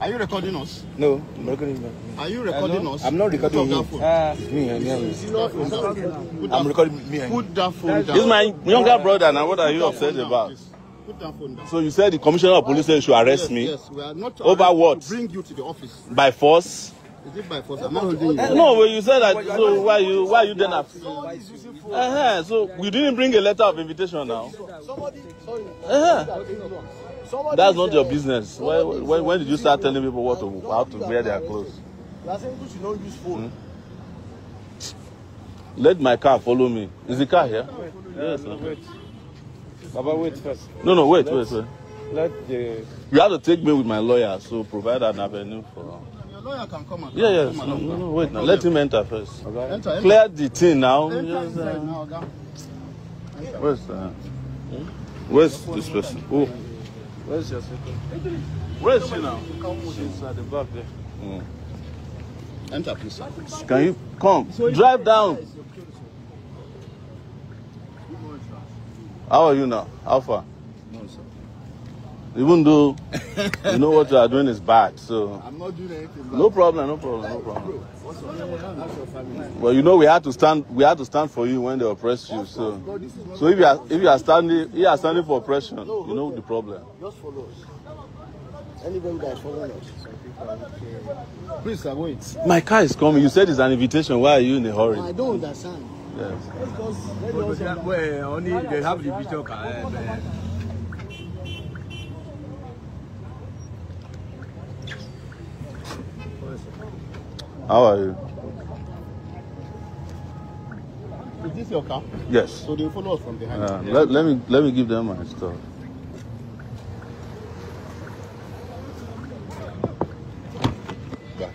Are you recording us? No, I'm recording you. Are you recording us? I'm not recording you. It's me and him. I'm recording me and Put that phone down. This is my younger brother now. What are you upset about? Put that phone down. So you said the commissioner of police said you should arrest me? Yes, we are not over what? Bring you to the office. By force? Is it by force? I'm not holding you. No, well, you said that. So why you then? So you didn't bring a letter of invitation now. That's not your business. When did you start telling people what to, how to wear their clothes? You are saying people should not use phone. Let my car follow me. Is the car here? Yes. Wait. Baba, wait first. No, wait, wait. Let the... You have to take me with my lawyer, so provide an avenue for... Your lawyer can come and Yeah, yes. No, wait now. Let him enter first. Okay. Enter. Clear the thing now. Enter inside now. Where's this person? Oh. Where's your sister? Where is she now? She's at the back there. Mm. Enter, please. Can you come? Drive down. How are you now? How far? No, sir. Even though you know what you are doing is bad, so I'm not doing anything bad. No problem, no problem, no problem. Well, you know we had to stand. We had to stand for you when they oppressed you. So, so if you are standing for oppression, you know the problem. Just follow us. Anybody that is following us. Please, sir, wait. My car is coming. You said it's an invitation. Why are you in a hurry? I don't understand. Yes. Well, only they have the picture car. How are you? Is this your car? Yes. So they follow us from behind. Yeah. Let me give them my stuff. Back.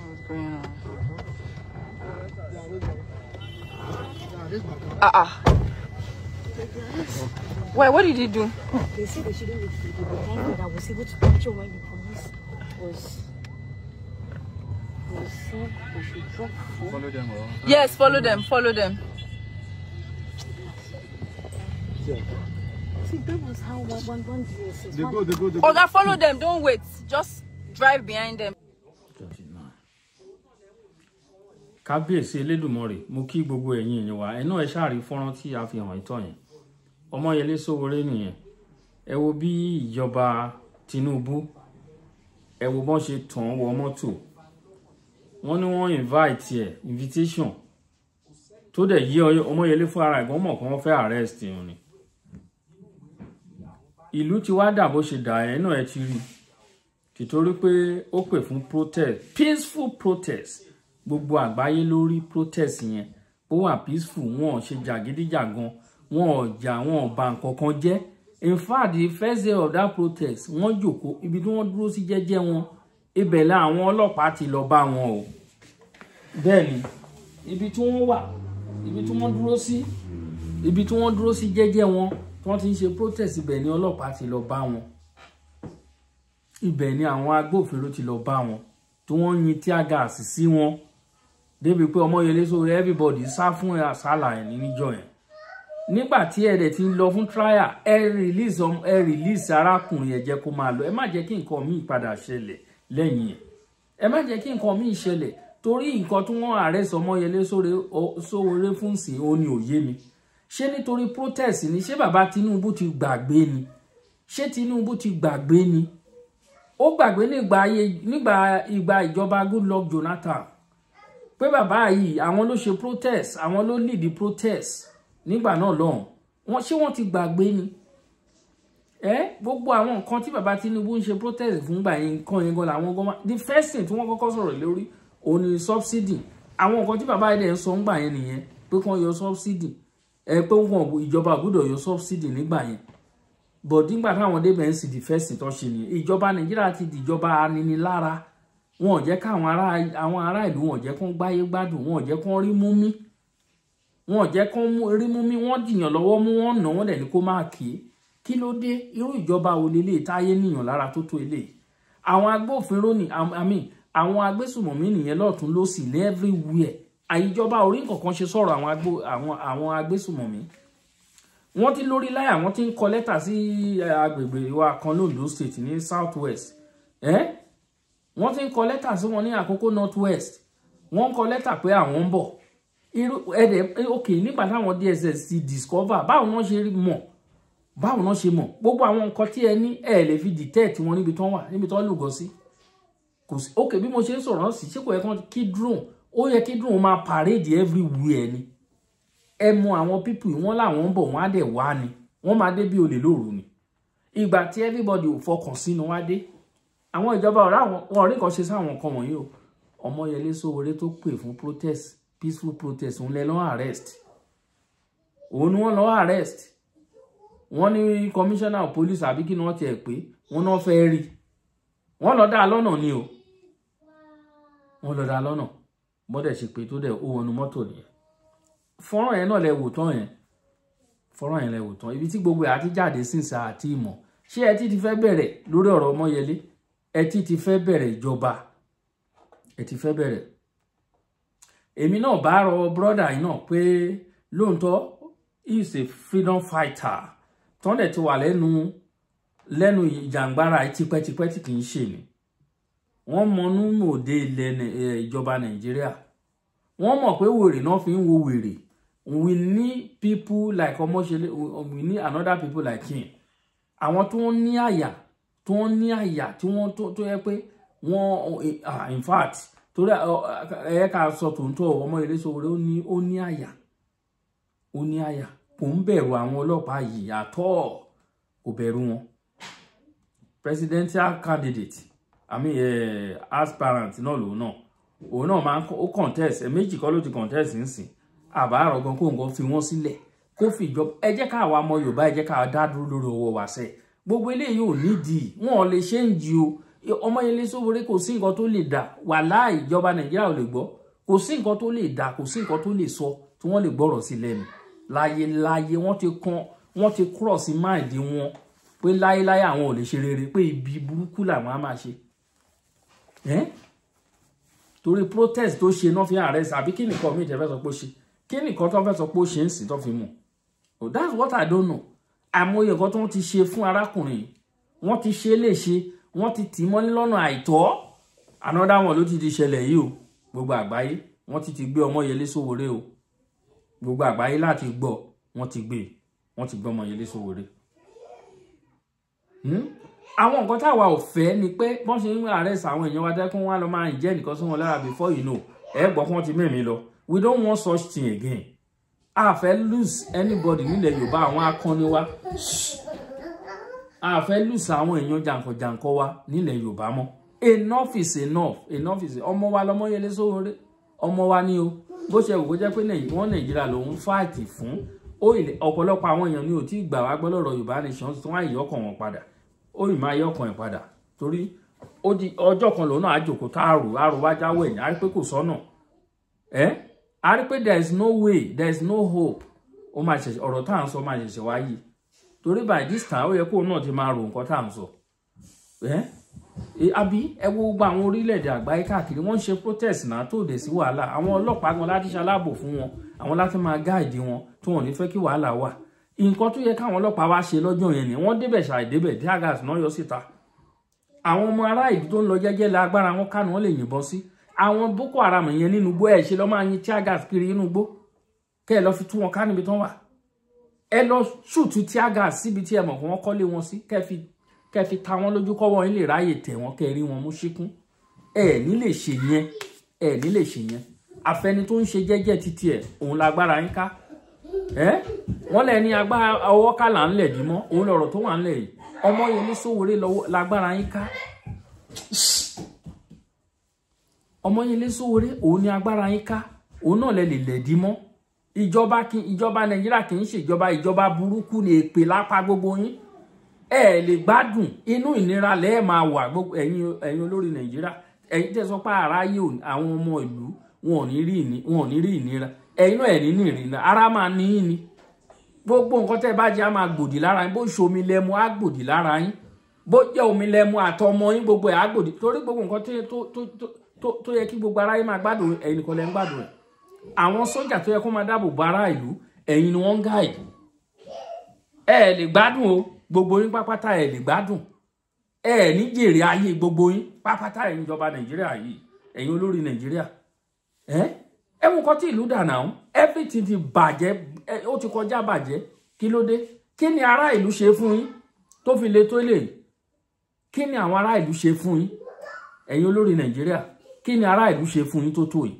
What's going on? Wait, what did he do? They said they shouldn't wait for you, but thank God I was able to capture when the police was saying they should drop phone. Follow them, or? Yes, follow them, follow them. See, that was how one DSS. They go, they go, they go. Oga, follow them, don't wait. Just drive behind them. 29. Kábíyèsí Elédùmarè, mo kí gbogbo ẹ̀yin èèyàn wa. Ẹ náà ẹ ṣáà rí fọ́nrán tí a fi hàn ìtọ́ yẹn. Ọmọyẹlé Sowore nìyẹn. Ẹ wo bí ìjọba Tinubu, ẹ wo bọ́n ṣe tàn wọ mọ́tò. Wọ́n ní wọ́n invite ẹ̀, invitation tó dẹ̀ yí Ọmọyẹlé fún ara ẹ̀gbọ́n mọ̀ kí wọ́n fẹ́ arrest òun ni. Ìlú ti wá dà bó ṣe dà, ẹ̀ náà ẹ ti rí. Tìtorí pé ó pè fún protest, peaceful protest. Gbogbo àgbáyé lórí protest yẹn. Ó wà peaceful, wọn ò ṣe jàgídíjàgan, wọn ò jà, wọn ò bà nǹkan kan jẹ́. In fact, the first day of that protest, wọ́n jókòó ibi tí wọ́n dúró sí jẹ́jẹ́ wọn. Ibẹ̀ la àwọn ọlọ́pàá ti lọ bá wọn o. Bẹ́ẹ̀ ni, ibi tí wọ́n wà, ibi tí wọ́n dúró sí, ibi tí wọ́n dúró sí jẹ́jẹ́ wọn, tí wọ́n ti ń ṣe protest, ibẹ̀ ni ọlọ́pàá ti lọ bá wọn. Ibẹ̀ ni àwọn agbófinró ti lọ bá wọn, tí wọ́n yin tear gas sí wọn. Débi pé Ọmọyẹlé Sowore, everybody sá fún àsálà ẹ̀ níjọ́ yẹn. Nígbà tí ẹ dẹ̀ ti lọ fún trial, ẹ release arákùnrin, ẹ jẹ́ kó máa lọ. Ẹ má jẹ́ kí nǹkan míì padà ṣẹlẹ̀ lẹ́yìn ẹ̀. Ẹ má jẹ́ kí nǹkan míì ṣẹlẹ̀ torí nǹkan tí wọ́n arrest Ọmọyẹlé Sowore fún sí ó ní òye mi. Ṣé nítorí protest ni? Ṣé bàbá Tinubu ti gbàgbé ni? Ṣé Tinubu ti gbàgbé ni? Ó gbàgbé nígbà ìgbà ìjọba Goodluck Jonathan pé bàbá yìí àwọn ló ṣe protest, àwọn ló lead the protest nígbà náà lọ́hùn. Wọ́n ṣé wọ́n ti gbàgbé ni? Gbogbo àwọn nǹkan tí bàbá Tinubu ń ṣe protest fún gbà yẹn, nǹkan yẹn gan làwọn gan the first thing tí wọ́n kọ́kọ́ sọ̀rọ̀ lórí òun ni subsidy. Àwọn nǹkan tí bàbá yẹn ń sọ ńgbà yẹn nìyẹn, pé kán yọ subsidy, ẹ pé wọn ìjọba gbọ́dọ̀ yọ subsidy nígbà yẹn. But nígbà táwọn débẹ̀ ń sì the first thing tó ṣe nìyẹn. Ìjọba Nàìjíríà ti dìjọba aninilára. Wọn ò jẹ́ káwọn ará ìlú, wọn ò jẹ́ kán gbáyé gbádùn, wọn ò jẹ́ kán rí mú mí. Wọn ò jẹ́ kán rí mú mí, wọ́n dìyàn lọ́wọ́ mú, wọ́n nà wọ́n dẹ̀ ní kó máa ké. Kí ló dé? Irú ìjọba wo leléyìí táyé níyàn lára tó tó eléyìí? Àwọn agbófinró ni, àwọn agbésùmọ̀mí nìyẹn lọ́tún lósì ní everywhere. Àìjọba orí nǹkan kan ṣe sọ̀rọ̀ àwọn agbésùmọ̀mí. Wọ́n ti lórí láyà, wọ́n ti ń kọ lẹ́tà sí agbègbè wa kan l'Ondo State ní South West. Wọ́n ti ń kọ lẹ́tà sí wọn ní Àkókò North West. Wọ́n ń kọ lẹ́tà pé àwọn ń bọ̀. Irú ẹ̀dẹ̀ ok, nígbà táwọn DSS ti discover, báwo wọ́n ṣe mọ̀? Báwo wọ́n ṣe mọ̀? Gbogbo àwọn nǹkan tí ẹ ní ẹ lè fi detect wọn níbi tán wà, níbi tán lúgọ sí. Kò sí. Ok, bí mo ṣe ń sọ̀rọ̀ sí, ṣé kò yẹ kí drone, ó yẹ kí drone máa parade everywhere ni. Ẹ mọ àwọn people wọ́n làwọn ń bọ̀, wọ́n á dẹ̀ wá ni. Wọ́n máa dé bí olè lóru ni. Ìgbà tí everybody ò fọkàn sínú wá dé. Àwọn ìjọba ọ̀rá wọn rí nǹkan ṣe sáwọn nǹkan wọ̀nyí o. Ọmọyẹlé Sowore tó pè fún protest, peaceful protest, òun lẹ lọ́ arrest. Òun ni wọ́n lọ́ arrest. Wọ́n ní commissioner of police àbí kí ni wọ́n tiẹ̀ pé, wọ́n náà fẹ́ rí. Wọ́n lọ dá a lọ́nà ni o. Wọ́n lọ dá a lọ́nà. Bọ́dẹ̀ ṣe pé tó dẹ̀ ó wọnú mọ́tò nìyẹn. Fọ́nrán yẹn náà lẹ wò tán yẹn. Fọ́nrán yẹn lẹ wò tán. Ibi tí gbogbo ẹ̀ àti jáde sínsà àti ìmọ̀. Ṣé ẹ ti ti fẹ́ bẹ̀rẹ̀ lórí ọ̀rọ̀ Ọmọyẹlé? Ẹ ti ti fẹ́ bẹ̀rẹ̀ ìjọba. Ẹ ti fẹ́ bẹ̀rẹ̀. Èmi náà bá rọ brọ́dà yìí náà pé lóòótọ́ he is a freedom fighter. Tán dẹ̀ ti wà lẹ́nu ìjàngbara yìí tipẹ́tipẹ́ tí kì í ṣe ni. Wọ́n mọnú mòde ilẹ̀ ìjọba Nàìjíríà. Wọ́n mọ̀ pé wèrè náà fi ń wo wèrè. We need people like Ọmọṣẹ́lé, we need another people like him. Àwọn tó ń ní àyà, tó ń ní àyà tí wọ́n tó yẹ pé wọ́n, in fact, torí ẹ ká sọ tòótọ́, Ọmọyẹlé Sowore ó ní àyà, ó ní àyà, kò ń bẹ̀rù àwọn ọlọ́pàá yìí àtọ́, kò bẹ̀rù wọn. Presidential candidate, I mean aspirant náà lòun náà, òun náà máa ń ó contest, méjì kọ́ ló ti contest nsìn. Àbá àrọ̀gán kó nǹkan fi wọ́n sílẹ̀, kó fi ìjọba. Ẹ jẹ́ ká àwa ọmọ Yorùbá, ẹ jẹ́ ká dá dúró lórí ọwọ́ wa sẹ́. Gbogbo eléyìí ò nídìí, wọn ò lè ṣe ń jí o. Ọmọyẹlé Sowore kò sí nǹkan tó lè dà, wàláhì ìjọba Nàìjíríà ò lè gbọ́. Kò sí nǹkan tó lè dà, kò sí nǹkan tó lè sọ tí wọ́n lè gbọ́rọ̀ sí lẹ́nu. Láyé láyé wọ́n ti kan, wọ́n ti cross mind wọn pé láyé láyé àwọn ò lè ṣe rere, pé ibi burúkú làwọn á máa ṣe. Torí protest tó ṣe náà fi arrest, àbí kí nìkan mi tẹ́ fẹ́ sọ pé ó ṣe? Kí nìkan tó fẹ́ sọ pé ó ṣe ń sìn tó fi mú? Oh, that's what I don't know. Àmọye nǹkan tó ti ṣe fún arákùnrin, wọ́n ti ṣe léṣe, wọ́n ti tì mọ́lé lọ́nà àìtọ́. Another one ló ti di ṣẹlẹ̀ yìí o. Gbogbo àgbáyé wọ́n ti gbé Ọmọyẹlé Sowore o. Gbogbo àgbáyé láti gbọ́, wọ́n ti gbé, wọ́n ti gbé Ọmọyẹlé Sowore. Àwọn nǹkan táwa ò fẹ́ ni pé bọ́n ṣe ń arrest àwọn èèyàn wa dẹ́kun wọn lọ máa ń jẹ́ nìkan sí wọn lára before you know. Ẹ gbọ́ kí wọ́n ti mẹ́mi lọ. We don't want such thing again. A fẹ́ lose anybody nílẹ̀ Yorùbá, àwọn akọni wa. A fẹ́ lose àwọn èèyàn jàǹkànjàǹkàn wa nílẹ̀ Yorùbá mọ́. Enough is enough. Enough is enough. Ọmọ wa lọmọyẹlé Sowore. Ọmọ wa ni o. Bó ṣe wù kó jẹ́ pé wọ́n Nàìjíríà lòun fight fún. Ọ̀pọ̀lọpọ̀ àwọn èèyàn ni ò tí gbà wá gbọ́ lọ́rọ̀ Yorùbá nation tí wọ́n á yọkàn wọn padà. Ó ì máa yọkàn ẹ̀ padà. Torí ó di ọjọ́ kan lòun náà á jókòó tá àrò wá jáwọ́ ẹ̀yìn. A rí pé kò sọ́nà. A rí pé there is no way, there is no hope. Ó máa ṣẹ̀ṣẹ̀ ọ̀rọ̀ tá à ń sọ máa ṣẹ̀ṣẹ̀ wáyé. Torí by this time ó yẹ kó náà ti máa rò nǹkan tá à ń sọ. Àbí ẹ wo gbogbo àwọn orílẹ̀-èdè àgbáyé káàkiri, wọ́n ń ṣe protest náà tó dé sí wàhálà. Àwọn ọlọ́pàá gan láti ṣaláàbò fún wọn, àwọn láti máa gáàdì wọn tí wọ́n ò ní fẹ́ kí wàhálà wà. Nǹkan tó yẹ káwọn ọlọ́pàá wá ṣe lọ́jọ́ yẹn ni wọ́n débẹ̀ ṣàìdébẹ̀, tear gas náà yọ síta. Àwọn ọmọ ará ìlú tó ń lọ jẹ́jẹ́ la agbára wọn kánú wọn lè yìnbọn sí. Àwọn Boko Haram yẹn nínú igbó, ẹ ṣe lọ máa yin tear gas kiri inú igbó. Kẹ́ ẹ lọ fi tú wọn ká níbi tán wà. Ẹ lọ shoot tear gas síbi tí ẹ mọ̀ kí wọ́n kọ́lé wọn sí, kẹ́ fi ta wọ́n lójú kọ́wọ́ yín lè ráyè tẹ̀ wọ́n, kẹ́ rí wọn mú ṣíkún. Ẹ ní lè ṣe yẹn, ẹ ní lè ṣe yẹn. Àfẹni tó ń ṣe jẹ́jẹ́ títí ẹ̀, òun lágbára yín ká. Wọ́n lẹ ní agbára ọwọ́ ká là ń lẹ̀ dí mọ́, òun lọ̀rọ̀ tó wà ńlẹ̀ yìí. Ọmọyẹlé Sowore lágbára yín ká. Ọmọyẹlé Sowore òun ní agbára yín ká, òun náà lẹ lè lẹ̀ dí mọ́. Ìjọba Nàìjíríà kì í ṣe ìjọba burúkú ni, èpè lápá gbogbo yín. Ẹ lè gbádùn, inú ìnira lẹ máa wà gbogbo ẹ̀yin olórí Nàìjíríà. Ẹ̀yin tẹ́ sọ pé aráyé àwọn ọmọ ìlú wọn ò ní rí ìnira. Ẹ̀yin náà ẹ̀ ní ìrìnà, ara máa ní yín ni. Gbogbo nǹkan tẹ́ bá jẹ á máa gbòdì lára yín, bó ṣe omi lẹ́mu á gbòdì lára yín, bó jẹ́ omi lẹ́mu àtọmọ yín gbogbo ẹ̀ á gbòdì. Torí gbogbo nǹkan tó yẹ kí gbogbo aráyé máa gbádùn, ẹ̀yin nìkan lẹ ń gbádùn ẹ̀. Àwọn sójà tó yẹ kó máa dáàbò bo ará ìlú, ẹ̀yin ni wọ́n ń gáìdì. Ẹ lè gbádùn o, gbogbo yín pápátá ẹ lè gbádùn. Ẹ ní jèrè ayé gbogbo yín pápátá ẹ̀yin ìjọba Nàìjíríà yìí, ẹ̀yin olórí Nàìjíríà. Ẹ wo nǹkan tí ìlú dà náà, everything ti bàjẹ́, ó ti kọjá bàjẹ́. Kí ló dé? Kí ni ará ìlú ṣe fún yín tó fi le tó lè? Kí ni àwọn ará ìlú ṣe fún yín? Ẹ̀yin olórí Nàìjíríà, kí ni ará ìlú ṣe fún yín tó tó yìí?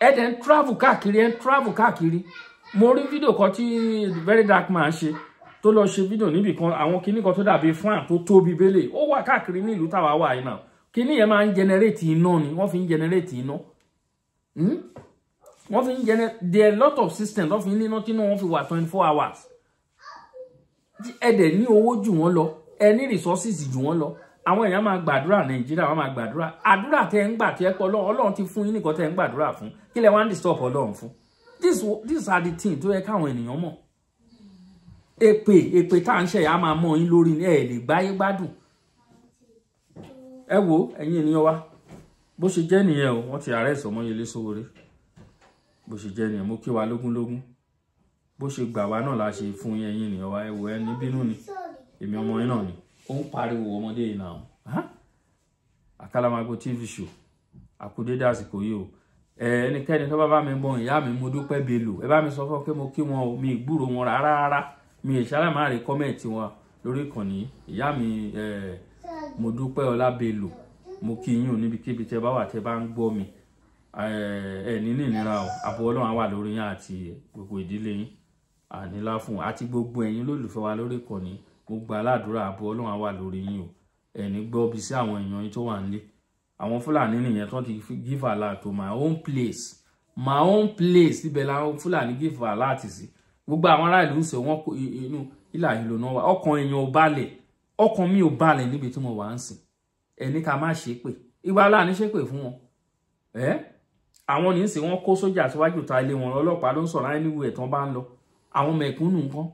Ẹ dẹ̀ ń travel káàkiri, ẹ ń travel káàkiri. Mo rí fídíò kan tí Very Dark Man ṣe, tó lọ ṣe fídíò níbì kan, àwọn kinní kan tó dàbí fan tó tóbi bélè, ó wà káàkiri ní ìlú táwa wà yìí náà. Kinní yẹn máa ń generate iná ni, wọ́n fi ń generate iná. Wọ́n fi ń generate, there are a lot of systems wọ́n fi ń níná tí wọ́n fi wà 24 hours. Ẹ dẹ̀ ní owó jù wọ́n lọ, ẹ ní resources jù wọ́n lọ. Àwọn èèyàn máa gbàdúrà Nàìjíríà, wọ́n máa gbàdúrà. Àdúrà tẹ́ ń gbà tí ẹ pọ̀ Ọlọ́run, Ọlọ́run ti fún yín nìkan tẹ́ ń gbàdúrà fún. Kí lẹ wá ń disturb Ọlọ́run fún? These are the things tó yẹ káwọn ènìyàn mọ̀. Èpè èpè tá à ń ṣe yà á máa mọ yín lórí ni, ẹ lè gbáyé gbádùn. Ẹ wo ẹ̀yin ènìyàn wa, bó ṣe jẹ́ nìyẹn o, wọ́n ti arrest Ọmọyẹlé Sowore. Bó ṣe jẹ́ nìyẹn, mo kí wa lógúnlógún. Bó ṣe gbà wá náà la ṣe fún yín ẹ̀yin ènìyàn wa. Ẹ wo ẹni bínú ni, èmi ọmọ yín náà ni. Ó ń pariwo ọmọdé yìí náà. Àkàlàmàgbò TV show, àkúdédé àsìkò yìí o. Ẹnikẹ́ni tó bá bá mi mọ ìyá mi Modúpẹ́ Bello, ẹ bá mi sọ fún pé mo kí wọn o, mi gbúrò wọn rárá rárá, mi ìṣálá máa rí kọ́mẹ̀ntì wọn lórí ìkànnì. Ìyá mi Modúpẹ́ Ọlá Bello, mo kí yín o níbikíbi tẹ bá wà tẹ bá ń gbọ́ mi. Ẹ ní ìnira o, ààbò Ọlọ́run á wà lórí yín àti gbogbo ìdílé yín, ànílá fún àti gbogbo ẹ̀yin olólùfẹ́ wa lórí ìkànnì. Mo gba aládùúrà, ààbò Ọlọ́run á wà lórí yín o. Ẹ ní gbọ́ bí sí àwọn èèyàn yín tó wà nílé. Àwọn Fúlàní nìyẹn tó ti give alert to my own place, my own place, ibẹ̀ làwọn Fúlàní give alert sí. Gbogbo àwọn ará ìlú ń sọ wọn inú ìlà ìlú náà wà. Ọkàn èèyàn ò balẹ̀, ọkàn mi ò balẹ̀ níbi tí mo wà ń sìn. Ẹni ká má ṣe pé ìwà aláàní ṣe pé fún wọn. Àwọn ní sìn wọn kó sójà síwájú ta ilé wọn, ọlọ́pàá ló ń sọ̀rọ̀ anywhere tán bá ń lọ. Àwọn mẹ̀kúnnù nǹkan